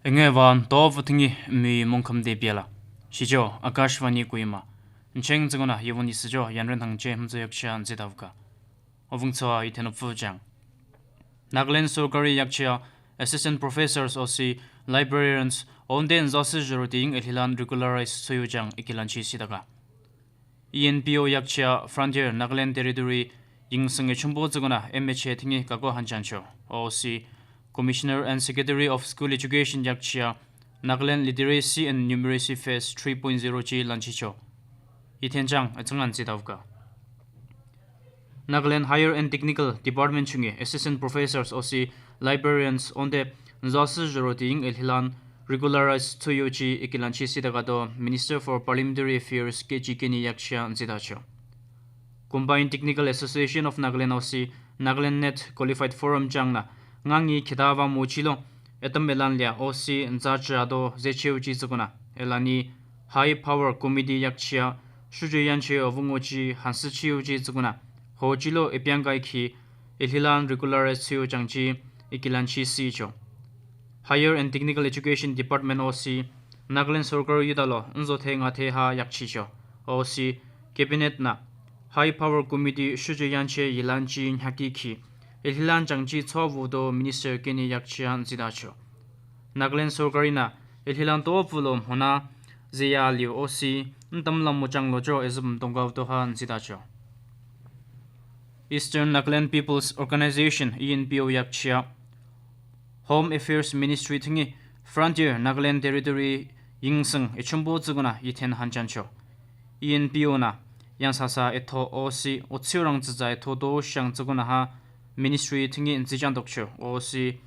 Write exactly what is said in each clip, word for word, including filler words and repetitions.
Enge van tov thing i mi mongkham de biala. Shijo, Akashvani Kohima. Ncheng zaguna yivun isijo, yanren hangche hmzo yakcha nzidavka. Ovung tsoa iten upfu jang. Nagaland sorkari yakchia, assistant professors osi, librarians, onden zasi juroti ying elhilan regularize suyu jang ikilanchi sidaka. E N P O yakchia Frontier Nagaland Territory yingsing echumbo zaguna M H A thingi kako hanchancho. O C, Commissioner and Secretary of School Education yakchia Nagaland Literacy and Numeracy Fest three point zero chi lanchicho. Ithenchang achangan zidavka. Nagaland Higher and Technical Department chungi Assistant Professors O C, Librarians onde zasi juroti ying elhilan regularize suyu chi ikilanchi sidaka do Minister for Parliamentary Affairs K G Keni yakchia nzidacho. Combined Technical Association of Nagaland O C, Nagaland Net Qualified Forum changna ngangi khidava mochilo, etam elan lia O C nzacha do zecheu chi zaguna, elani High Power Committee yakchia, shuji yanche ovung ochi hansi chiu chi zaguna, ho chilo epiang kai khi, elhilan regularize chiu chang chi, ikilanchi sicho. Higher and Technical Education Department O C, Nagaland sorkar yudalo nzothe ngathe ha yakchicho. O C, Cabinet na High Power Committee shuji yanche yilanchi nyaki khi, elhilan chang chi tsovu do Minister Keni yakchia nzidacho. Nagaland sorkari na elhilan to pulo mhona zeya liu O C ntam lam mo changlo jo ezum tongkau to ha nzidacho. Eastern Nagaland People's Organization, E N P O yakchia, Home Affairs Ministry thingi Frontier Nagaland Territory yingsing echumbo zaguna ithen hanchancho. E N P O na yangsasa etho O C otsiurang ziza etho do shang zaguna ha Ministry thingi nzichan dokcho. O C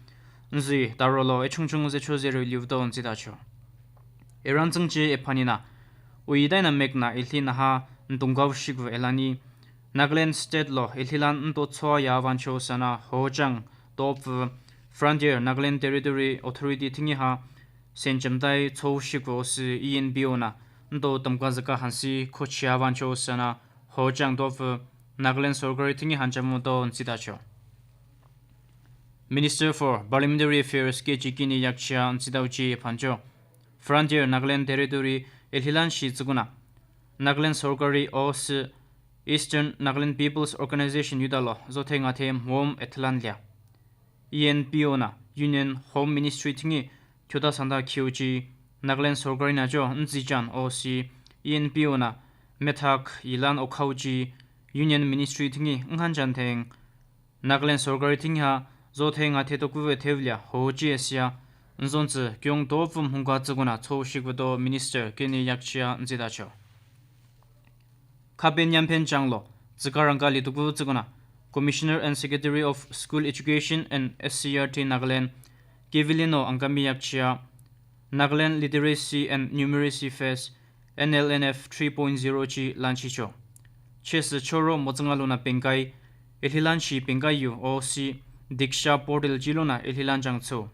nzi tarolo echungchung zecho zereu liu do nzidacho. Eran zingchi ephanina, ui daina mekna elhi naha ntungkau shikvu elani, Nagaland State lo elhilan nto tsoa ya vancho sana ho chang topvu Frontier Nagaland Territory Authority thingi ha senchemdai tso shikvu si E N P O na nto tamka zaka hansi khochia vancho sana ho chang topvu Nagaland sorkari thingi hanchamu do nzidacho. Minister for Parliamentary Affairs K G Keni yakchia nzidauchi phancho. Frontier Nagaland Territory elhilan shi zaguna Nagaland sorkari O C Eastern Nagaland People's Organization yudalo zothe ngathe mom etlan lia. E N P O na Union Home Ministry thingi thyoda sanda khiuchi Nagaland sorkari na jo nzichan O C E N P O na methak yilan okhauchi Union Ministry thingi nghanchan theng Nagaland sorkari thingi ha zothe ngathe toku ve thevlia ho chi esia nzonzi kyong to vum hungka zaguna tso shikvu do Minister Keni yakchia nzidacho. Khapen yamphen changlo, zaka rangka lituku zaguna, Commissioner and Secretary of School Education and S C E R T Nagaland, Kevilino Angami yakchia, Nagaland Literacy and Numeracy Fest, N L N F three point zero chi lanchicho. Chesi choro mozanga luna pengkai, elhilan shi pengkai yu O C Diksha portal chi luna elhilan chang tso.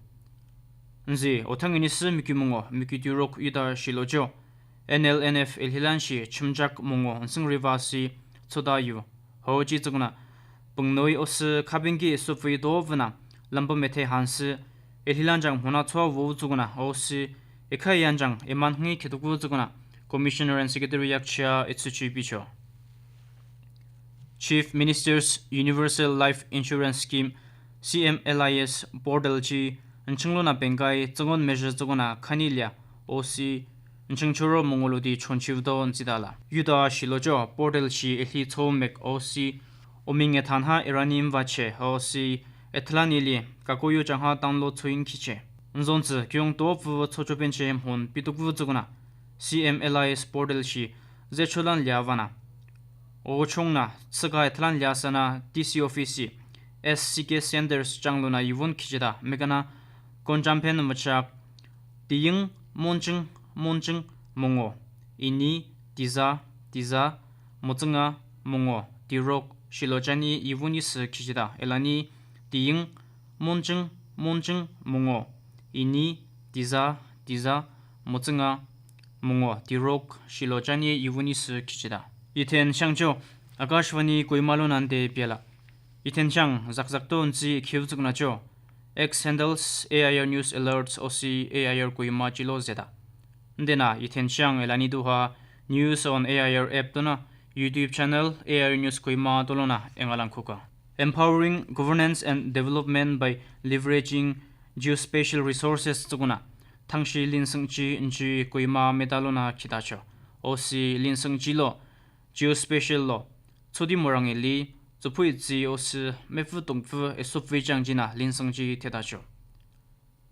Nzi, othang ini si miki mungo, miki turok yuta shilo jo. N L N F elhilan shi chimjak mungo nsing riva si tsoda yu. Ho chi zaguna, pungnoi O C khapen ki supvi do vuna, lampa methe hansi, elhilan chang mona tsoa vo zaguna, O C ekhai yan chang eman ngi khituku zaguna, Commissioner and Secretary yakchia etsuchi bicho. Chief Minister's Universal Life Insurance Scheme, C M L I S portal chi nchinglo na pengkai zangon measure zaguna khani lia O C nching choro mongolo di chonchiu do nzidala. Yuta shilo jo portal chi elhi tso mek O C oming ethan ha erani mvache O C ethlani li kakoyo chang ha download tsoing khiche. Nzonzi kyong to pvu tso chopen che mhon pituku zaguna C M L I S portal chi zecholan lia vana. Ochongna, tsika ethlan lia sana D C office, S C K centers changlo na yuvun khichida, megana konchamphen machak, tiying, monching, monching, mongo, ini, tiza, tiza, motsanga, mongo, tirok, shilo chani yuvun isi khichida, elani, tiying, monching, monching, mongo, ini, tiza, tiza, motsanga, mongo, tirok, shilo chani yuvun isi khichida. Ithen shang jo, Akashvani Kohima lo nande biala. Ithen shang zakzak to nzi khiu zuk na jo. X handles, A I R News Alerts, O C A I R Kohima chilo zeda. Ndena, ithen chang elani duha, News on A I R app tuna, YouTube channel, A I R News Kohima tulona, engalang khuka. Empowering governance and development by leveraging geospatial resources tsuguna, thangshi linsang chi nchi Kohima metalona khitacho. O C linsang chilo, geospatial lo, chudi morang ili, chuphui chi O C mephu tungphu esuphui chang china linsang chi thetacho.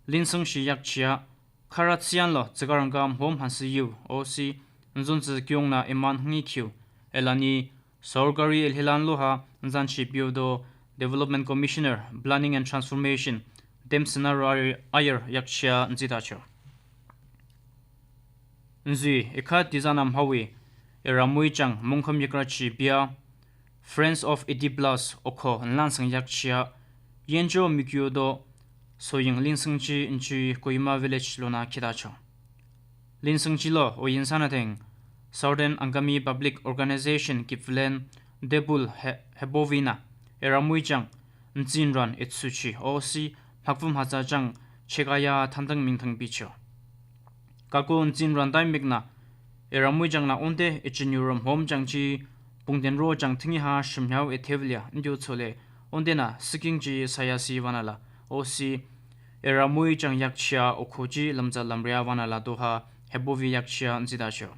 Linsang shi yakchia, khara chian lo, chikarang kam hom hansi yu, O C, nzun chi kyung na iman ngi kyu, elani, sorkari elhilan lo ha, nzan shi piu do, Development Commissioner, Planning and Transformation, dem scenario ayar, ayar yakchia nzitacho. Nzui, ikha tizanam hawi, eramui chang, mungkham yakrachi bia, Friends of Eighty Plus okho nlansang yakchia, yenjo mikyu do, soying linsang chi nchi Kohima Village lona khitacho. Linsang chilo, o yinsanateng, Southern Angami Public Organization Kipvlen, Debul He-, Hebovina, eramui chang, nchin ran etsuchi, O C, hakvum hacha chang, chekaya thantang mingthang bicho. Kako nchin ran tai mikna, eramui chang na onte, echinyurum hom chang chi, pungden ro chang thingi ha shimnyao ethevlia, ndio chole, onte na siking chi sayasi vanala, O C, eramui chang yakchia, okho chi lamza lamria vanala doha, Hebovi yakchia nzitacho.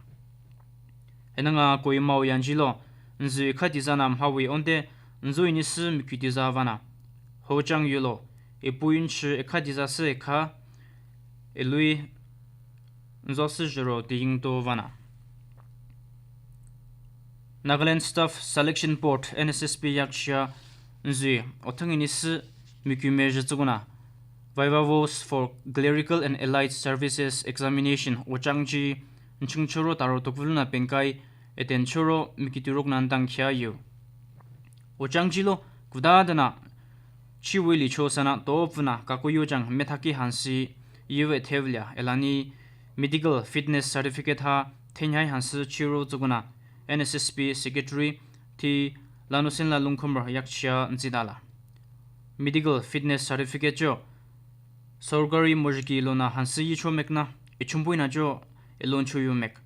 Enanga Kohima uyan chilo, nzui kha tizanam hawi onte, nzui nisi mikyu tiza vana. Ho chang yulo, epui nchi ekha tiza si ekha, elui nzo si jiro tiying to vana. Nagaland Staff Selection Board, N S S B yakchia, nzui, othang inisi mikyu meji tsuguna. Viva Voce for Clerical and Allied Services Examination, ochang chi, nching choro taro tukvulna pengkai, eten choro mikyu turuk nandang kia yu. Ochang chilo, kudadana, chiwili cho sana, topvuna, kakuyu chang, methaki hansi, yuve thevlia, elani, medical fitness certificate ha, thenhai hansi, chiro tsuguna, N S S B Secretary, thi, Lanusenla Lungkhumar yakchia nzidala. Medical fitness certificate cho, sorkari mojiki lona hansi yicho mekna, ichumpuina cho, elon chuyu mek.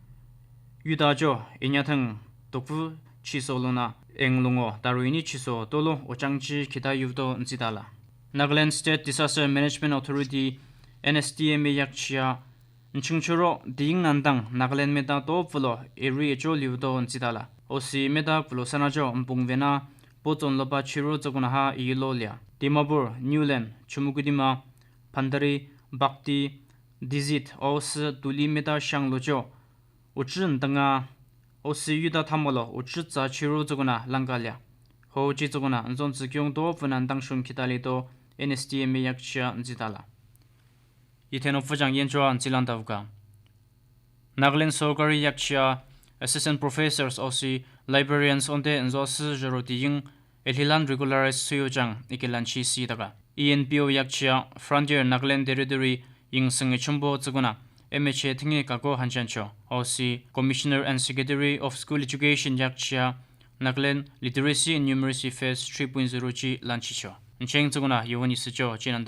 Yuda cho, inyathang, tokvu, chiso lona, eng lungo, taro ini chiso, tolo, ochang chi, khita yudo nzidala. Nagaland State Disaster Management Authority, N S D M A yakchia, nching choro, diying nandang, Nagaland meta topvulo, eri echo liudo nzidala. O C meta vulo sana cho, mpung vena, pochon lopa chiro tsuguna ha iyilo lia. Dimapur, Niuland, Chumoukedima, Bhandari, Bhakti, Dizit, O C Tuli meta shang lo cho, uchin tanga, O C yuda thamolo, uchit za chiro tsuguna langka lia. Ho chi tsuguna, nzon tsi kyung to, vunan tangshun khita li to, N S D M A yakchia nzidala. Yithen o fujang yenchua nzilan tauka. Nagaland sorkari yakchia, assistant professors O C, librarians onte nzo si joro tiying, elhilan regularize suyo chang, ikilan chi si taka. E N P O yakchia, Frontier Nagaland Territory, yingsing ichumbo tsuguna, M H A thingi kako hanchancho, O C, Commissioner and Secretary of School Education yakchia, Nagaland Literacy and Numeracy Phase three point zero chi lanchicho. Ncheng tsuguna, yuwani sicho, chinan